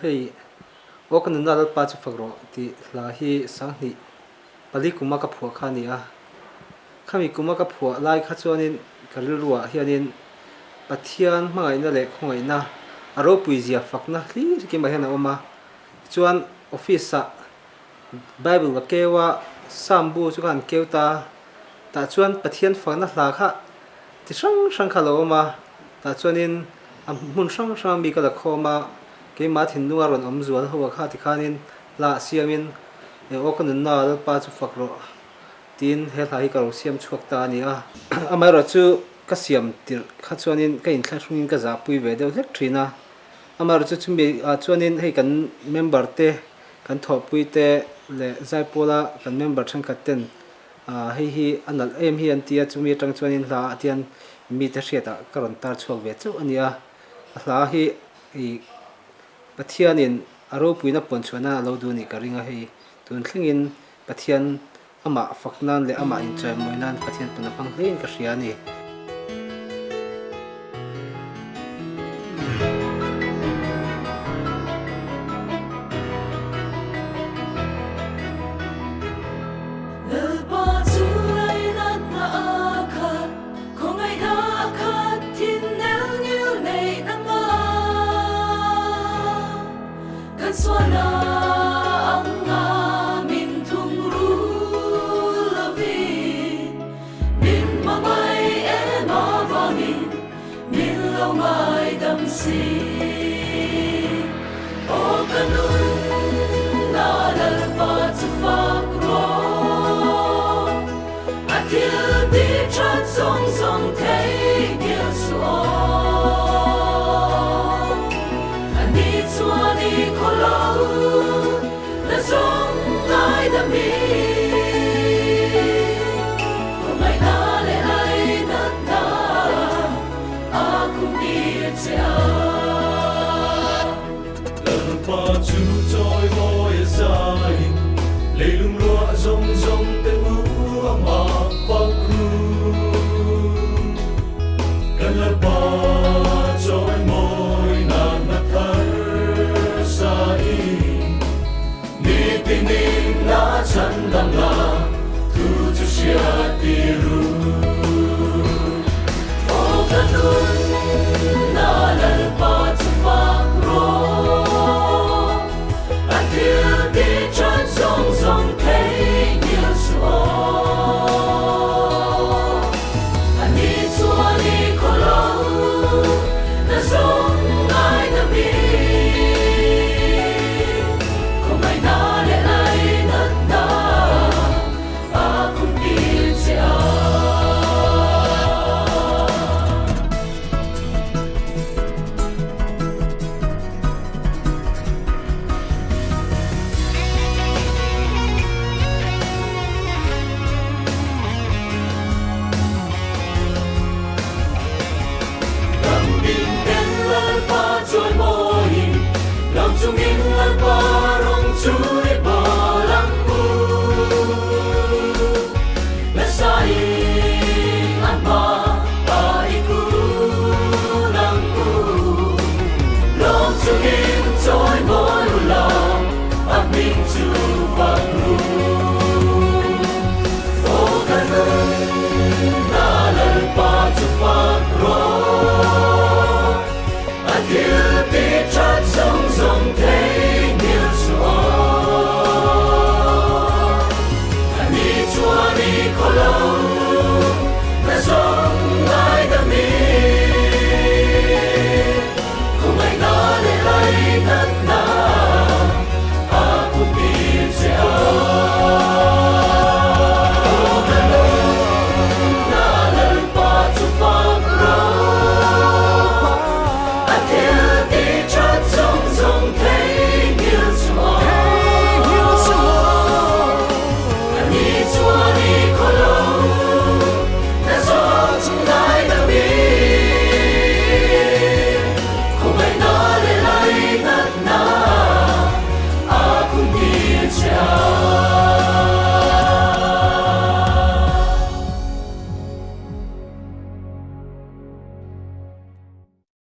Hei, Aw ka nunna Lalpa chu fak rawh tih hla hi 2004 kuma ka phuah kha a ni a. Khami kuma ka phuah lai kha chuanin ka rilruah hianin Pathian hmangaihna leh khawngaihna a ropui zia fakna hlir kimah hian a awm a. Tichuan office-ah Bible ka keu a, Psalm bu chu ka han keu ta. Tah chuan Pathian fakna hla kha ti hrang hrang kha a lo awm a, tah chuanin a hmun hrang hranga mi ka la khawm a, keimah thinlunga rawn awm zual ho a kha tikhanin hla siamin e aw ka nunna Lalpa chu fak rawh tiin he hla hi ka lo siam chhuak ta a ni a. Amaherawhchu ka siam tirh kha chuanin ka inthlahrungin ka zahpui ve deuh hlek thin a, amaherawhchu chumi ah chuanin hei kan member te kan thawhpui te leh Zaipawla kan member thenkhat ten Ahh hei hi a nalh em hi an ti a, chumi atang chuanin hla ah tian mite hriatah ka rawn tar chhuak ve chauh a ni a, a hla hi ih Pathianin a ropuina puan chhuah nan a lo duh anih ka ring a, hei tun thlengin Pathian amah fak nan leh amah inchawimawi nan Pathian pawn a hmang hlein ka hria a ni. Lalpa chu lainatna a khat, khawngaihna a khat, thin nel ngil neihna hma. Kan sualna anga min thungrul lovin, min hmangaih em avangin min lo ngaidam si. Aw ka nunna Lalpa chu fak rawh, a thil ti that zawng zawng theihnghilh suh aw. A ni chuan i khaw lo na zawng ngaidamin, khawngaihna leh lainatna a khum tir che a. Lalpa chu chawi mawi a zaiin, leilung ruah zawng zawng te u a mah fak ru. Kan Lalpa chawi mawi natna thar sain, Nitinin a chhandam la, thu chu hriat tir u. Aw ka nunna Lalpa chu fak rawh, a thil ti that zawng zawng theihnghilh suh aw. A ni chuan i khaw lo na zawng ngaidam i, khawngaihna leh lainatna a khum tir che a. Ram ding ten Lalpa chawimawiin, lam chungin Lalpa rawng chu i bawl ang u. Nasa-in a hma a i kun ang u. Lawm chungin chawimawi.